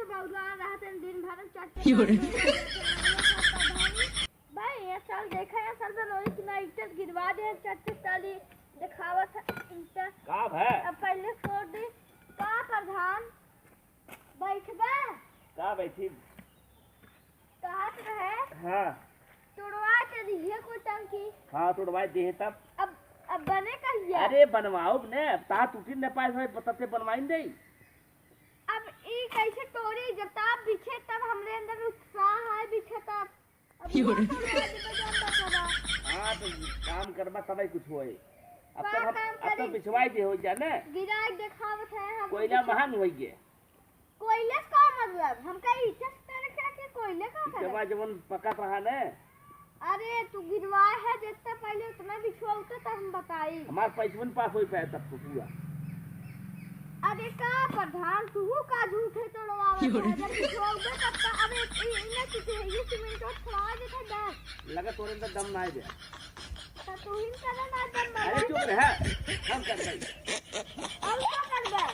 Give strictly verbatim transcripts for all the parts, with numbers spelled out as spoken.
बउरा रहत हैं दिन भर चट्टे की हो रे? भाई, ये साल देखा, ये साल तो लोरी की ना इज्जत गिरवा दे, चट्टे साली दिखावत है इनका। का भै? अब पहले छोड़ दे। का प्रधान? बैठबे? का बैठी? कहत रहे। हाँ। तोड़वा के दिहे कोई टंकी। हाँ, तोड़वा दिहे तब। अब, अब बने कहिया? अरे, बनवाओ ने, अब ता टूटी न पाए, भाई, तब ते बनवाइन दे। अब ई कैसे तोड़ी? जब ताप बिछे, तब हमरे अंदर उत्साह है, बिछे तब। अब की हो रे? हाँ, तो काम करबा तबे कुछ होए। अब का तक हम, काम अब तक करी? बिछवाई दे हो जाने। गिराई देखावत है हम कोयला बिछवा- महान होई गे। कोयले से का मतलब? हमका इज्जत करे के, के कोयले का करे? जब जवन पकत रहा ने। अरे, तू गिरवाए है, जितना पहले उतना बिछवाऊ तो तब हम बताई। हमार पैसवन पास होई पाए तब तो पूरा। अरे का प्रधान, तू का झूठे तोड़वावत है? जब बिछवाऊ बे तब तो, अबे, इ-, इन्हें कुछ है, ये सीमेंट और छुड़वा देता दस। लगा तोरे अंदर दम ना आए बे। तो तू ही करे ना दम अरे बना। चुप रहे, हम कर दे। और का करबे?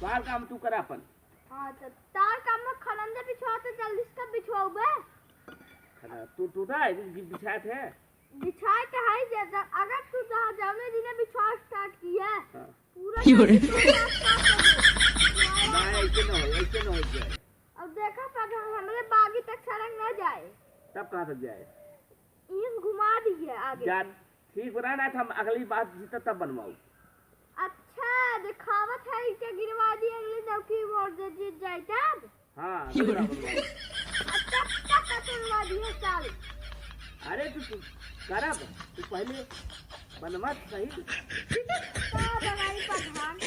बाहर काम तू कर अपन। हाँ, तो तार काम में खरंजा बिछवा तो जल्दी से कब बिछवाऊ बे? खरा, तू, तू ना, ये बिछाए थे? बिछाए तो है, जे, जे, अगर तू जहाँ जाने दिने बिछवा start किया, हाँ। पूरा की हो रे? जल्दी से start कर दे। ना, ऐसे ना हो, ऐसे ना हो जाए। अब देखा, पर हमरे बागी तक सड़क ना जाए। तब कहाँ तक जाए? ईस घुमा दिए आगे। जा, ठीक बना ना, तो हम अगली बार जीता तब बनवाऊ। अच्छा, दिखावत है, इनके गिरवा दिए, अगली दौकी वोट दे जीत जाए तब। हाँ, की हो रे? बनवाऊ। अच्छा, तब तक बनवा दिए, चल। अरे, तू, तू करब, तू पहले बनवा सही। का बनाई प्रधान?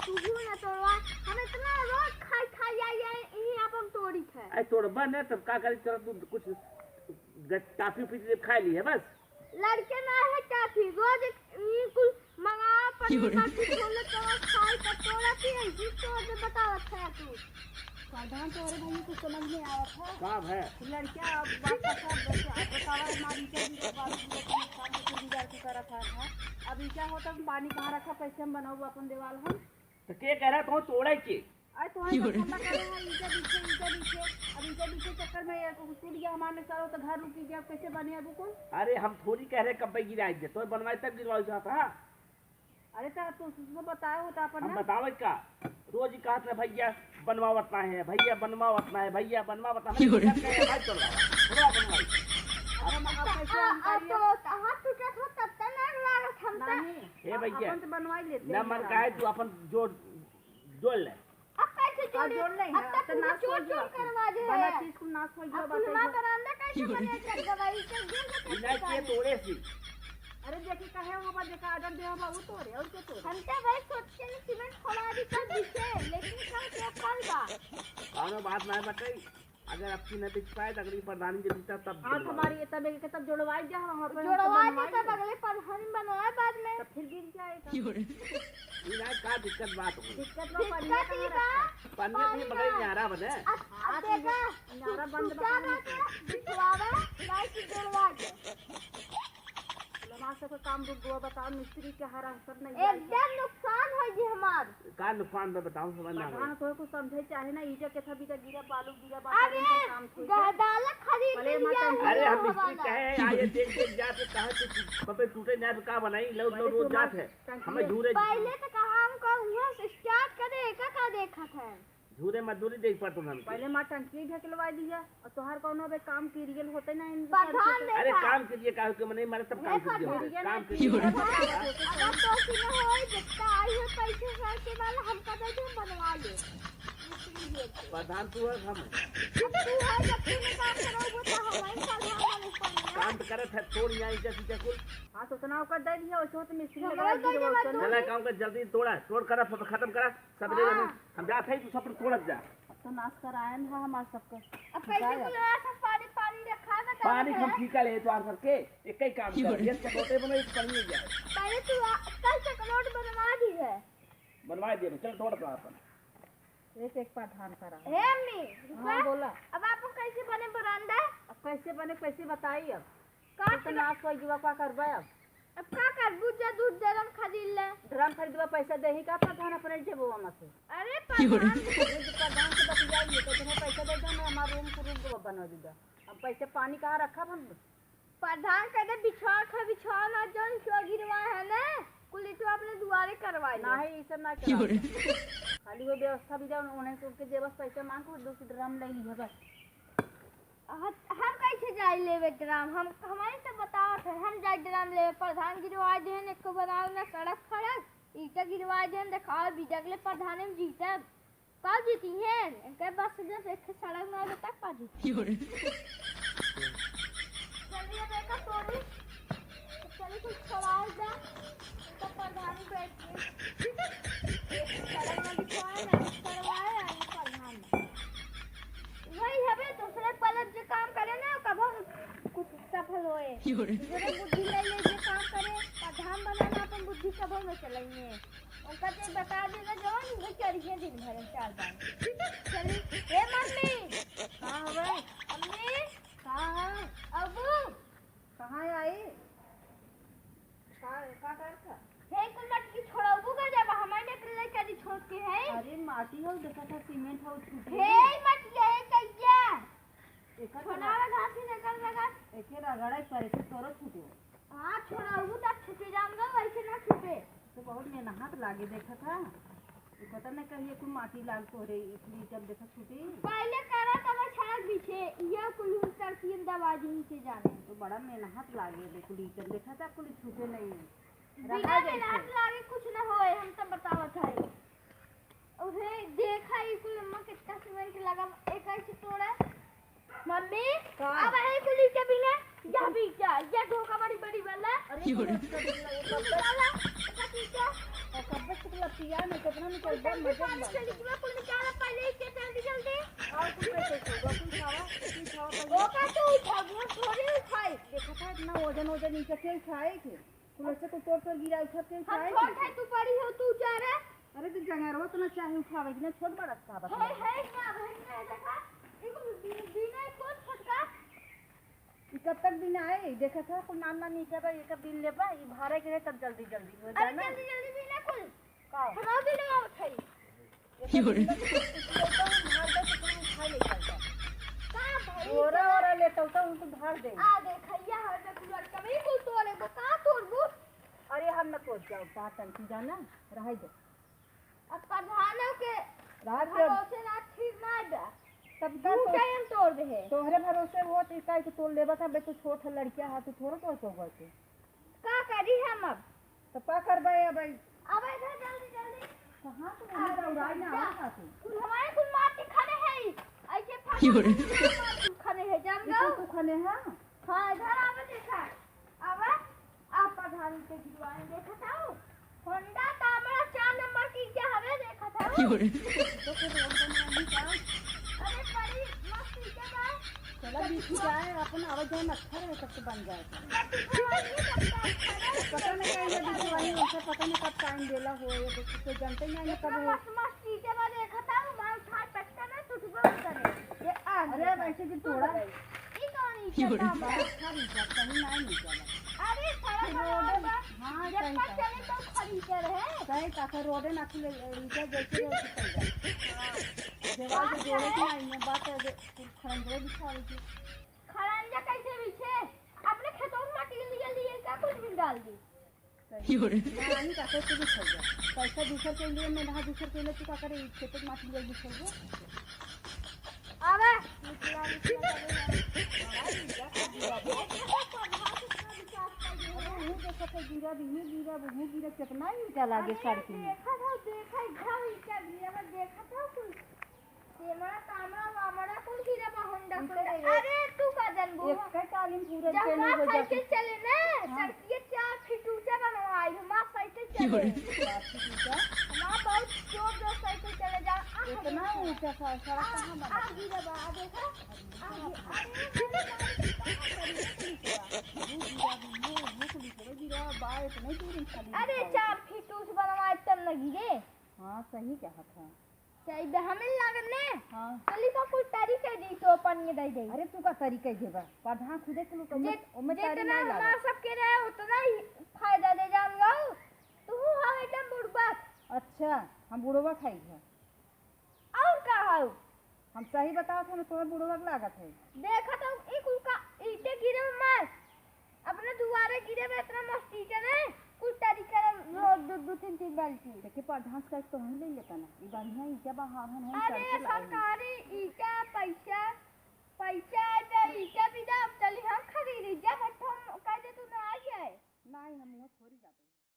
तू ही ना तोड़वा, हम इतना रोज खाई खाई आई, आई, यहीं अपन तोड़ी थे। अरे, तोड़बा ना, तब का करी, चल, तू कुछ ग-, टाफी पीस के खा ली है बस। लड़के ना है टाफी, रोज एक ई कुल मंगावा, पनीर की हो रे? बाटी खोले तो खाई तो तोड़ा की है, जिस तो जो बतावत है तू। प्रधान, तोहरे भैया कुछ समझ में आवत है? का है? लड़का अब बात का सब बच्चा, अब बतावा, हमारी के भी बात भी अपने काम के बिगाड़ के करत है, है। अब ई क्या होता, पानी कहाँ रखा, कैसे हम बनाऊ अपन दीवाल हम? तो के कह रहा तो तोड़े के? अरे तोहरे की हो रे? सब ठंडा करे है, ईंटा बिछे, ईंटा बिछे। अब ईंटा बिछे चक्कर में ये टूट गया हमारे सारा, तो घर रुकी गया, अब कैसे बने अब कुल? अरे हम थोड़ी कह रहे कब्बे गिराई दे, तो बनवाए तब गिरवाओ चाहता है। अरे तो तू उसको बताए हो तो अपन हम ना बतावे का? रोज ही कहत रहे, "भैया बनवावत ना है, भैया बनवावत ना है, भैया बनवावत ना है।" की हो रे? हम कहे, "भाई चल रहा है, थोड़ा बनवाई।" अब हम, अब कैसे हम अब करिए? तो हाथ टूटत हो तब तक ना लागत हम तो। नहीं, ए भैया, अपन तो बनवाई लेते ना हैं मन यार। का है, तू अपन जोड़, जोड़ ले। अब कैसे का जोड़े? जोड़ ले अब है, तक अब तो पूरा नाश हो चोर गया। चोर करवा दे बना है। चीज को नाश हो गया, अब बात कुल है माँ जो बरामदा कैसे बने कर गवाही के दिल से बिना कैसे किए जाने? तोड़े सी। अरे देखी कहे हो बा, देखा आदम दे बा, वो तोड़े, और क्या तोड़े? हम तो भाई सोच के नहीं सीमेंट खोला दी कर दिखे, लेकिन सब क्या फल बा? कौनो बात ना बताई, अगर अब की न बिच पाए तो अगली प्रधानी के बीता तब हाँ, दिलवाओ। हमारी ये तब एक तब जोड़वाई दे, हम अपन जोड़वा दे बनवाई तब ले। अगले प्रधानी बनवाए बाद में। तब फिर गिर जाएगा। की हो रे? ई ना का दिक्कत बात हो। दिक्कत बा, दिक्कत पनिया ई कहाँ बा, रखा? पनिया भी पानी बगल ना। न्यारा बने। अब, अब हाँ, देखा, न्यारा बंद टूटा बा, ना के बिछवावे, ना कि जोड़वा के। लमा से कोई काम रुक गवा, बताओ, मिस्त्री के हरा सब नहीं एकदम जाए। नुकसान हो जी हमार। का नुकसान बा बताओ, समझ ना आवे। प्रधान, तोहे कुछ समझे चाहे ना, ईटा के था बीटा गिरा, बालू गिरा, बात अरे, इनका काम ठीक है। गहदाला खरीद भले के मत लिया समझे। अरे, हम है मिस्त्री वाला। कहे, आइए देख देख जाते, कहा कि कपड़े टूटे ना तो का बनाई, लो, लो, भले रोज तू जात मत है। टंकी हमें है। झूरे पहले तो कहा हमको हुआ से start करे, एका का देखत है। झूरे मजदूरी देख पड़त हमके। पहले माँ टंकी ढकलवा दिया, और तोहार कौनो बे काम के रियल होते ना, इन प्रधान सब देखा। अरे काम के लिए का हो के मने मारे तब काम के लिए हो। प्रधान काम के लिए हो। अगर तो की ना होई, जितना आई हो पैसे सर के वाला हमका दे दे, हम बनवा ले। प्रधान तू है, हम है। अब तू है, जब तू नहीं काम करोगे, तो हमारे प्रधान बने पड़ेगा। काम तो करत है, तोड़ यहाँ ईटा सीटा कुल। हाँ, तो उतना ओकर दे दिया, वैसे तो मिस्त्री हमारा लगा दिया, दे दे, वैसे तो चला, काम कर, जल्दी तोड़ा, तोड़ करा, सब खत्म करा, सब दे दे, हाँ। हम जात है, तू सब तोड़त जा। अब तो नाश करायन है हमार सबके। अब कैसे जाए अब। बुलाया था, पानी, पानी रखा था, पानी कहाँ हम है? फीका ले तो आर करके, एक ही काम कर, ये चकोटे बनो, एक पानी जाए। पहले तू आ, कल चकनोट बनवा दी है। बनवा दिए, चल तोड़ अपना अपन। एक एक प्रधान करा। हे अम्मी, हाँ, रुका। बोला। अब आपन कैसे बने बरामदा? अब कैसे बने, कैसे बताई अब? का तू तो करा? नाश हो गया, का करबे अब? अब का करबू, जा दूध ड्रम खरीद ले। ड्रम खरीदबा, पैसा देही का प्रधान अपने जेबवा में से? अरे प्रधान, दूध प्रधान से बतियाइए, तो तुम्हें पैसा दे दो, मैं हमारा रूम को रूम को बनवा दूंगा। हम पैसे पानी कहाँ रखब हम? प्रधान कह दे बिछवा खा, बिछवा ना, जौन क्यों गिरवा है ना, कुल तो अपने दुआरे करवाई ले। नहीं, ई सब ना करवाई। खाली वो व्यवस्था भी जाओ, उन्हें से उनके जेबस पैसे मांग के दो सौ ड्रम ले ली है बस। हम, हम कैसे जाई लेवे ड्राम? हम, हमारे तो बतावत है, हम जाई ड्राम लेवे, प्रधान गिरवा देन, एको बनावे ना सड़क फड़क, ईटा गिरवा देन, देखाओ बिजगले प्रधान में जीतब। का जीती हैं? इनके बस जब एक सड़क ना होता, का जीती? चलिए बेटा, सोनी, चलिए कुछ खवाल जा, इनका प्रधानी बैठ के। सड़क ना बिछवाए ना, करवाए, आई प्रधान। वही हवे, दूसरे पलट जे काम करे ना, कभो कुछ सफल होए। योरे। दूसरे बुद्धि ले ले जे काम करे, प्रधान बना ना, अपन बुद्धि कभो में चलाइए। उनका जे बता देना जवान, वो चढ़िए दिन भर में चार बार। चली, ए मम्मी। हाँ हवे। मम्मी। हाँ, हाँ। अबू। कहाँ आई? का, का करत ह? हे कुल मटकी छोड़ाऊ का जब हमारे में ले चली छोड़ के है। अरे माटी हो, देखा था सीमेंट हो छूटे। हे मटकी है कहिया। एकर छोड़ावे घास ही निकल लगा। एके रगड़े पर एके तोरो छूटे। हाँ, छोड़ाऊ तब छूटे जाऊंगा, वैसे ना छूटे। तो बहुत मेहनत लागे देखा था। ई पता नहीं कहिए कुल माटी लाग तोहरे, इसलिए जब देखा छूटी। पहले करा तब सड़क बिछे, ये कुल उन सड़कियन दबा दी नीचे जाने। तो बड़ा मेहनत लागे, देखो लीचन देखा था, कुल छूटे नहीं है। बिना रहा जैसे। मेहनत लागे कुछ न होए, हम तो बतावत है। अरे देखा, ई कुल अम्मा कितना सीमेंट लगा, एक ऐसे तोड़ा। मम्मी, का? अब है कुली के बिना, या भी क्या? या धोखा बड़ी बड़ी वाला। अरे, क्यों? कुल अच्छा बिल्ला, ये तू कब्बे निकाला, इसका पीछा। और कब्बे से लपिया में कितना निकल कुल गया, जल्दी मजा पानी बन से निकला, कुल निकाला पहले ही के जल्दी जल्दी। और कुछ नहीं चाहिए, कुछ खावा, कुछ खावा पहले। वो का तो उठा, वो थोड़ी उठाई। देखा था इतना वजन, वजन नीचे के उठाए के? कुल ऐसे तो तोड़ तोड़ गिरा, उठा के हम उठाए छोट के? है, तू बड़ी हो, तू जा रे। अरे, तो जंगरवा तो ना चाहे उठावे, इतना छोट बड़ा का बता। हे, हे, का भाई, मैं देखा, एगो बी-, बीना है, कौन छोटका? ई कब तक बीना है? देखा था, कुल नान नान ईटा बा, एकर बीन लेबा, ई भारे के है, तब जल्दी जल्दी हो अरे, जाए ना। जल्दी जल्दी बीना कुल। का? हमारा बीना आवत है। एकर योरे। बीन लेबा, कुल उठा दे, तो कुल उठा ले जाता। का भाई, ओरा, का? ओरा लेता, तो उनको भार दे। आ, देखा, ये हर में कुल लटका, मैं कुल तोड़े, वो का तोड़बू? अरे, हम न तोड़ जाओ, का टंकी जाना, रह दे। अब प्रधानों के रात के भरोसे ना ठीक ना बा। तब का दू तो टाइम तोड़ दे है। तोहरे भरोसे होत, ई काहे के तोड़ लेबा था, बे तू छोट है, लड़किया है, तू थोड़ा तोड़ पउबा के। का करी हम अब? तो का करबे अब? अब इधर जल्दी, जल्दी। कहाँ तू आ, इधर उड़ाई ना जा। आवत था तू? कुल हमारे कुल मार के खड़े है, ऐसे फांका योरे। मार के खड़े है, जान ई गो? तू खने है? हाँ, इधर आवे देखा। आवा, आप प्रधान के गिरवाए देखत हऊ। होंडा का हमारा चार नंबर की क्या हवे देखत हऊ। योरे। तो फिर रोड बनवानी का? अरे बड़ी मस्त ईटा बा। चला बीच में जाए, अपन आवे जाए में अच्छा रहे, तब तो बन जाए। जब तो ये बनता है, पता नहीं कहीं ये बीच वाली उनका पता नहीं कब टाइम देला हो, ये देख के जानते ही नहीं ये कब तो हो। मस्त मस्त ईटा बा देखत हऊ, माल खा टक्कर में टूटबो करे। ये आ अरे गया। वैसे भी टूट थोड़ा गई। ई कौन ईटा योरे। बा? अच्छा ईटा, कहीं नहीं ईटा बा। अरे, सड़क फिर रोड बनावा बा। हाँ, जब सही तक कहा। चले तो खड़ी के रहे। सही कहा, फिर रोडे ना खुले, ईटा जैसे रहे, वैसे चल जाए। हाँ। दीवार के जोड़े के नहीं है, बात है, जो खड़ंजा बिछावे के। खड़ंजा कैसे बिछे? अपने खेतों में मट्टी लिए, लिए का कुछ भी डाल दी। योरे। नानी का तो तू बिछल जा। पैसा दूसर के लिए, मैं ना दूसर के लिए, तू का करे, खेते के माटी ले बिछल जा। आवे, निकला, निकला, निकला। अरे, वहीं देखा तो गिरा, वहीं गिरा, वहीं गिरा, कितना ईटा लागे अरे, सड़क में। देखा था, देखा, इधर ईटा गिरा, मैं देखा था कुछ। तेमड़ा, तामड़ा, वामड़ा, कुल गिरा बा, होंडा, उनका होंडा। ये अरे, तू का जनबू? एक का तालीम पूरा जब चैनल वहाँ हो जाती। साइकिल चले ना, हाँ। सड़किया चार फीट ऊंचा बनवाई, हमार साइकिल चले। योरे। चार फीट ऊंचा? हमार बहुत जोर जोर साइकिल चले जा। आ, इतना देखा। ऊंचा सा सड़क आ, कहाँ बना? आ, गिरा बा, आ, देखा। आ, गिरा, अरे, अरे, अरे, अरे, अरे, गिरा, गिरा, गिरा, बा, इतने दूर ही खाली अरे, दिखाई। चार फीट ऊंच बनवाई तब न गिरे। हाँ, सही कहा था। चाहिए हमें लागत ने। हाँ। चली का कुल तरी कइ दी तो अपन ये दे दे। अरे तू का तरी कइ देबा? प्रधान खुदे कुल ओमे, जे-, ओमे तरी जितना नहीं लागत। हमार सबके रहे उतना ही फायदा दे जान लो। तू हो एकदम बुड़बक। अच्छा, हम बुड़बक है घर। और का हो? हम सही बतावत हन, तोहर बुड़बक लागत है। देखा तो ई कुल का ईंटे गिरे मार। अपने दुआरे गिरे में इतना मस्ती करे, कुल तरी करे रोज दो, दो तीन, तीन बाल्टी। देखी प्रधान से कहे तो हम ले लेता ना। ई बढ़िया ईंटा बा, हाँ, हम, हम अरे चल के लाएंगे। सरकारी ईंटा पैसा